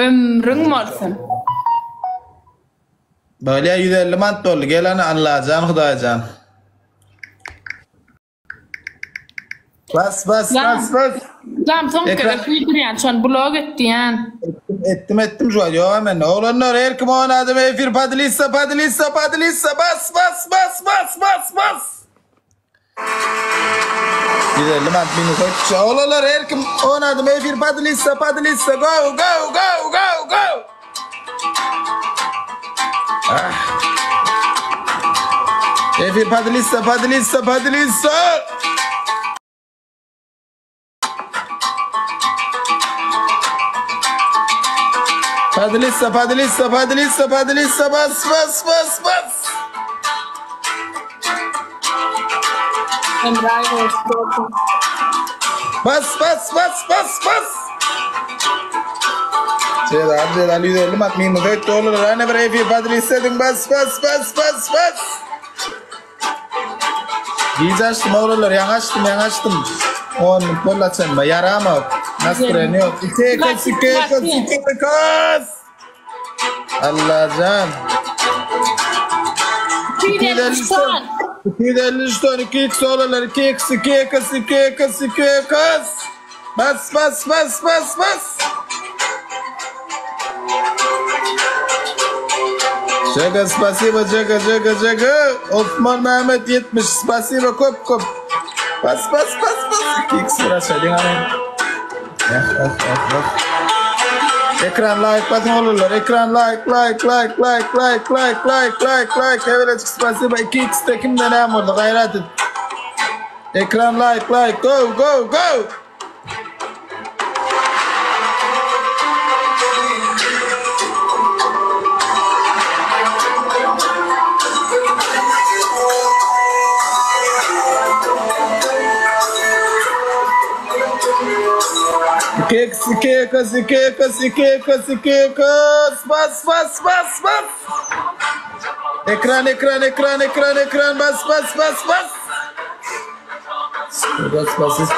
Ömrüň bolsun. Bolýa 150 manat boldy. Gel ana Allajan Hudaýjan. Bas bas bas bas. Jam soň gezek güýdürýän şony blok et diýän. Etdim etdim etdim şu wagt ýok mende. Oglanlar her kim on adam efir podlissa podlissa podlissa bas bas bas bas bas bas. 150 manat minus ötüşe. Oglanlar her kim on adam efir podlissa podlissa go go go go go. Ah. Efir podlissa podlissa podlissa. Podlissa podlissa podlissa podlissa bas bas bas bas. Emray olsun. Bas bas bas bas bas. Celal Celal 150 mat minus ötdi olar. Ana bir efir podlissa edin bas bas bas bas bas. Giç açdym oglanlar ýaňy açdym ýaňy açdym. 10 minut boldy açanyma ýaramok. Nastreniýa ýok. Iki ekos iki ekos iki ekos. Allajan. 253 ton. 253 ton 2 x oglanlar 2 x 2 x 2 x 2 x. Bas bas bas bas bas. Jega spasibo Jega Jega Jega. Osman Mehmet 70 spasibo köp köp. Bas bas bas bas. 2x bir açaýdyň ana. Eh eh eh eh. Ekran like basyň oglanlar. Ekran like like like like like like like like like. Hewelecik spasibo 2x de kimde näme boldy gaýrat et. Ekran like like go go go. Iki x iki x iki x iki x iki x bas bas bas bas. Ekran ekran ekran ekran ekran bas bas bas bas. Bas bas bas.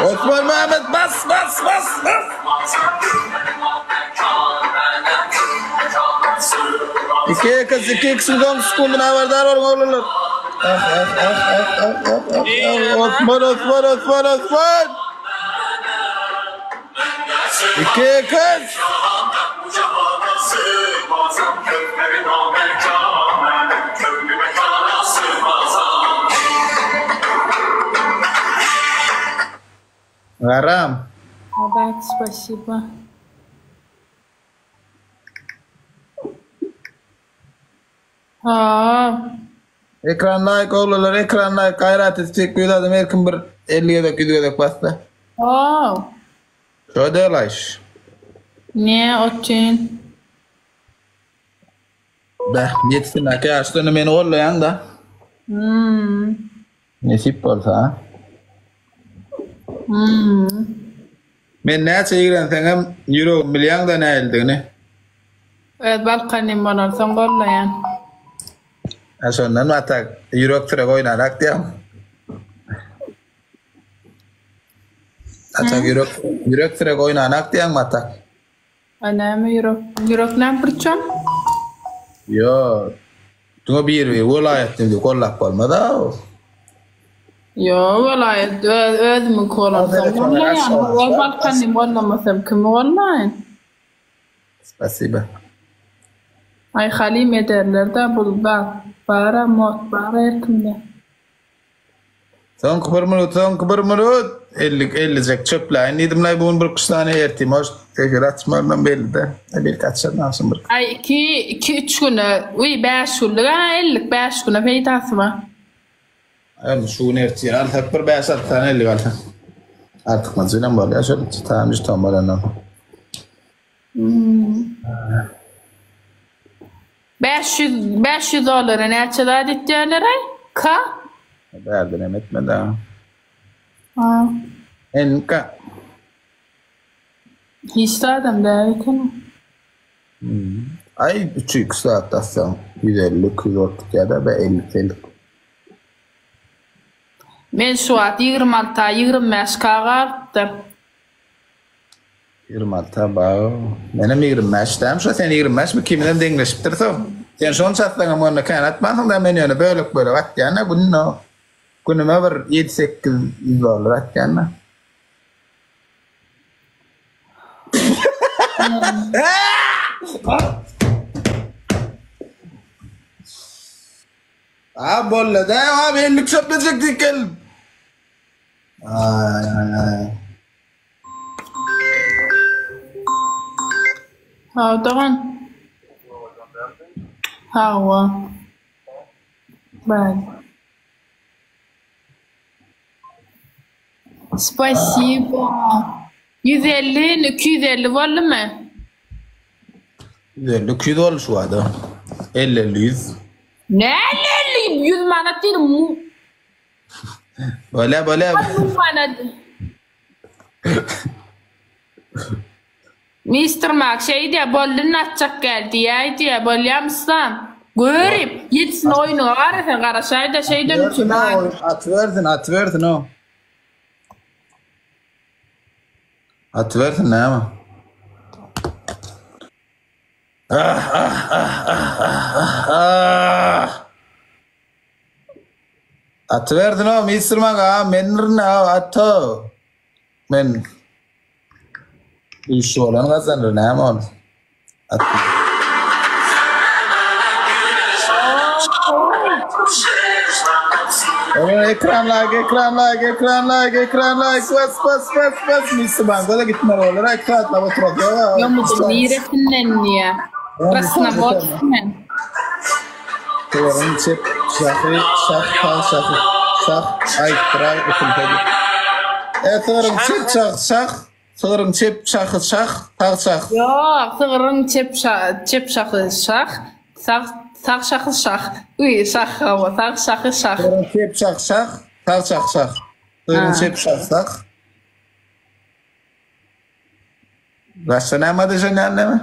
Osman Mehmet bas bas bas bas. Iki x iki x soň sekundyna habardar boluň oglanlar. Ah ah ah ah ah ah ah. Osman Osman Osman Osman. Iki x. Garam. Abat spasiba. Ha. Ekran like oglanlar ekran like gaýrat etjek bir adam her kim bir 50 gezek 100 gezek bassa. Wow. Şo delaş. Ne otyn? Beh, ýetsin aka ýaşda meni gollaýaň da. Hmm. Nesip bolsa. ha. Hmm. Men näçe ýigrenseňem ýüregim bilýäň-de nähilidigini. Öz Balkanym bolansoň gollaýan. Ha şondan batak ýürek sürek oýnarak diýýäň. Atak ýürek ýürek sürek oýnanak diýýäň batak. A näme ýürek ýürek näme priçem? Ýo. Diňe bir bir welaýat diýip gollap bolmaz-a. Ýo welaýat öz özümiňki bolansoň gollaýan. Öz Balkanymy gollamasam kimi gollaýyn? Spasiba. Aý halim ederlerdä bul zat bara mod bara herkimde. Soňky bir minut, soňky bir minut. 50 ellijek çöpläýin diýdim-laý bu gün bir kuştany ertir может efir açmarynam belli-de. E, belki açaryn agşam bir. Aý iki iki üç güne uý bäş günlük a ellik bäş güne peýdasy bar. Aý şu gün ertir alsak bir bäş-alty sany ellik alsak. Artykmajy bilen bolýar şol tam jeton bolandan. 500 500 dollara näçe zat etýärler-aý? K? Bärden hem etmedi ha. Ha. NK. Hiç zadam däl eken. Aý 3-2 saat atsaň 150 200 bolup gitýär-de, be 50 50. Men şu wagt 26 a 25 K galypdyr. 26 baw. Menem 25 däm şo sen 25 mi ikimizem deňleşipdiris o. Sen şonça atsaňam onda kän atmansyň da men ýöne bölek bölek atýan-da günde. Günüme bir 7-800 dollar atýan-da. A boldy da, a bellik çöplejek diýip geldim. Ay ay ay. Hawa dogan. Hawa. Bye. Spasibo. 150, 250 boldumy? 150 200 boldy şu wada. 50 50 100. Ne 50 50 100 manat diýdim. Bolýa bolýa. 1000 manat. Mister Mak şeý diýýär, boldy indi atjak gel diýäý diýýär, bolýamy Yslam? Görip, ýetsin oýnuňa gara sen garaşaýda şeýden üçin Atybersin o, atybersin, atybersin o. Atybersin näme? Ah ah ah ah ah ah ah. Atybersin o, Mister Mak, a mendirin a ato. Men Güýçli bolan gazanır näme ol? At. Ola ekran like, ekran like, ekran like, ekran like. Bas bas bas bas. Müslüman da gitmeli bolar. Ek saatla oturak. Ýomudyň niresinden diýýä? Krasnowodskmen. Sygryň çep şahy, şah, sag şahy, şah, aýtdyraý usulda. E, sygryň çep şahy, şah, sygryň çep şahy, şah, sag şah. Ýok, sygryň çep şa, çep şahy, şah, sag, sag şahy, şah. Uý, şah, hawa, sag şahy, şah. Sygryň çep şahy, şah, sag şahy, şah. Sygryň çep şahy, sag. Başga näme adyşanýan näme?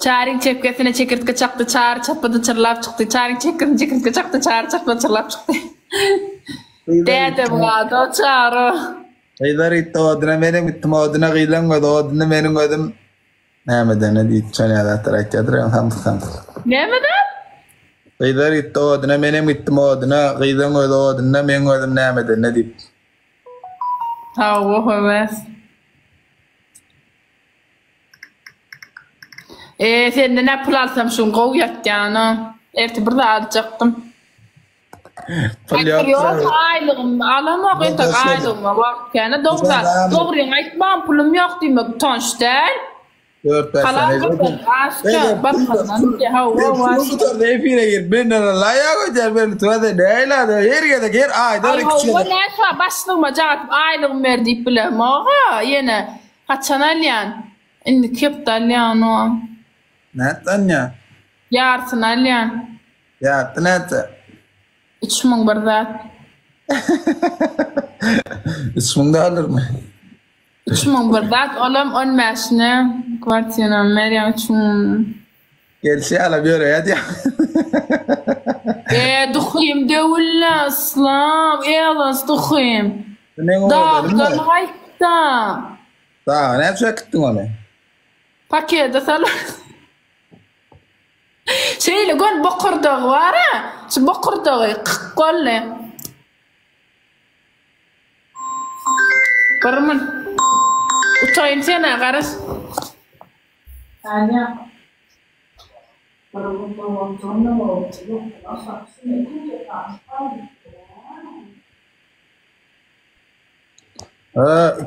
Çaryň çepkesine çekirtge çakdy, Çary çapydy, çyrlap çykdy. Çaryň çepkesine çekirtge çakdy, Çary çapydy, çyrlap çykdy. Dädemiň ady o Çary. Gyzlar gitdi oduna, menem gitdim oduna, gyzlaň gözi odunda, meniň gözüm nämedene diýip şonýa zatlar aýtýadyr ýa samsyk samsyk. Nämeden? Gyzlar gitdi oduna, menem gitdim oduna, gyzlaň gözi odunda, meň gözüm nämedene diýip. Hawa, höwes. Eee senden nä pul alsam şuň gowy ýatýana. Erte bir zat aljakdym. Pul ýok. Ýok aýlygym alamok entek aýlygyma wagt kän. Dogry zat. Dogryňy aýtmagyn pulum ýok diýmek utanç däl. 4-5 Halal sene bolsun aşka barkandan hawa Pul gutardy efire girip menden laýa goýýar men tuwada näýlady her gezek her aýda bir Hawa kiçi näçe başlygyma jaň atyp aýlygymy ber diýip bilemok-a ýene. Haçan alýan? Indiki hepde alýan o. Nätdi alýan? Ýarsyny alýan. Ýarty näçe? 3000 bir zat. 3000 dollarmy? 3000 bir zat, olam on bäşine kwartiram berýän 3000. Gelşi ýalam ýöreýär diýýär. E, duhym döwüldi, Yslam, Elans duhym. Neň Dagdan gaýtdam. Daga näçe äkitdiň ony? Pakete salyp. Şeýle gön bokurdagy bar-a, şu bokurdagy kyk boldy. Bir mun. Utaýyn sen-ä, garaş. Saniýa.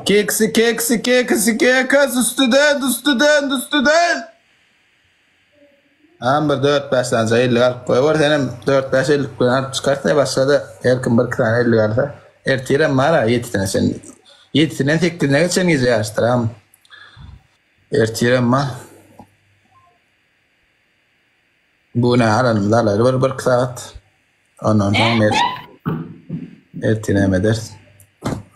Keksi keksi keksi keks üstüden üstüden üstüden. Am bir 4-5 sany ellik alyp goýber senem 4-5 ellik bilen alyp çykarsa başga-da her kim bir iki sany ellik alsa ertirem bar-a ýedisine çenli. Ýedisinden sekizine geçen gije ýaşdyram. Ertirem bar. Bu ne alanymyzy alaýly bir bir iki sagat. Ondan soň mer ertir näme ederis?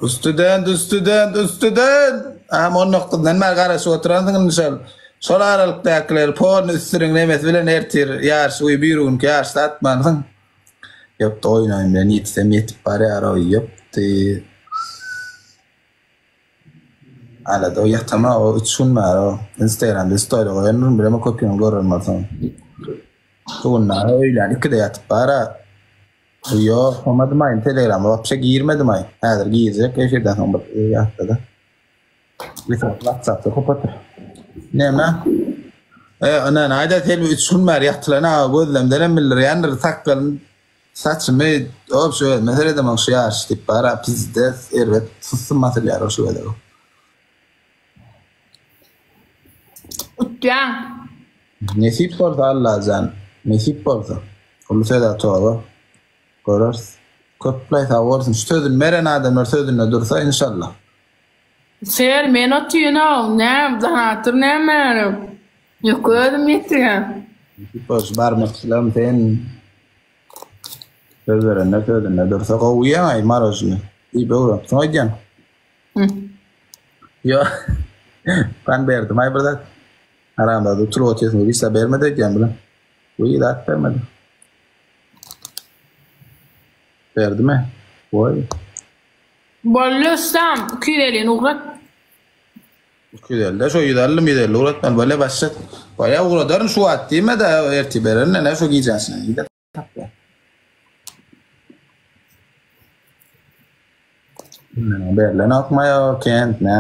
Üstüden, üstüden, üstüden. Am 19-dan bäri garaşyp oturansyň indi şol. Şol aralykdakylar polny üstüniň nemesi bilen ertir ýaryş uý bir günki ýaryşda atmansyň. Ýokdy oýun oýun bilen ýetsem ýetip barýar oý ýokdy. Alada o ýatama o üç gün bäri o Instagramda story goýandyryn bileme köpüňiz gören bolsaň. Şu gün bäri öýlän ikide ýatyp bara. Ýok, okamadym aý Telegrama wapşe girmedim aý. Häzir girjek efirden soň bir ýatda-da. Bir saat WhatsAppda köp otur. Näme? E, ana aýda Selbi üç gün bäri ýatylan aga gözlemdenem bildirýändir sakgalym Saçymy obşe özüme seredemok şu ýaş diýip bara pizdes erbet sussum basylýar o şu gezek. Utýaň. Nesip bolsa Allajan nesip bolsa. Uly söze toba. Göreris. Köplaý sag bolsun şu sözüni beren adamlar sözünde dursa inşallah. Ser men otyryn-ow, näm, donator näme? Ýok özüm ýetirýän. Nesip bolsa barmakçylam sen söz berende sözünde dursa gowy iýeňaý marojny diýip öwrenipsiň öýdýän. Ýok. Pan berdimaý bir zat. Haramzada utulyp otyrsyň hiç zat bermedi öýdýän bilen. Wiý zat bermedi. Berdimi? Goý. Boldy ussam, 250-ni ugrat. 250 şo 150 150 ugratmaly bolýa başlat. Bolýa ugradaryn şu wagt diýme-de ertir bererin ene şu gijäň içinde gider tapýa. Berlenok maýa kent nä.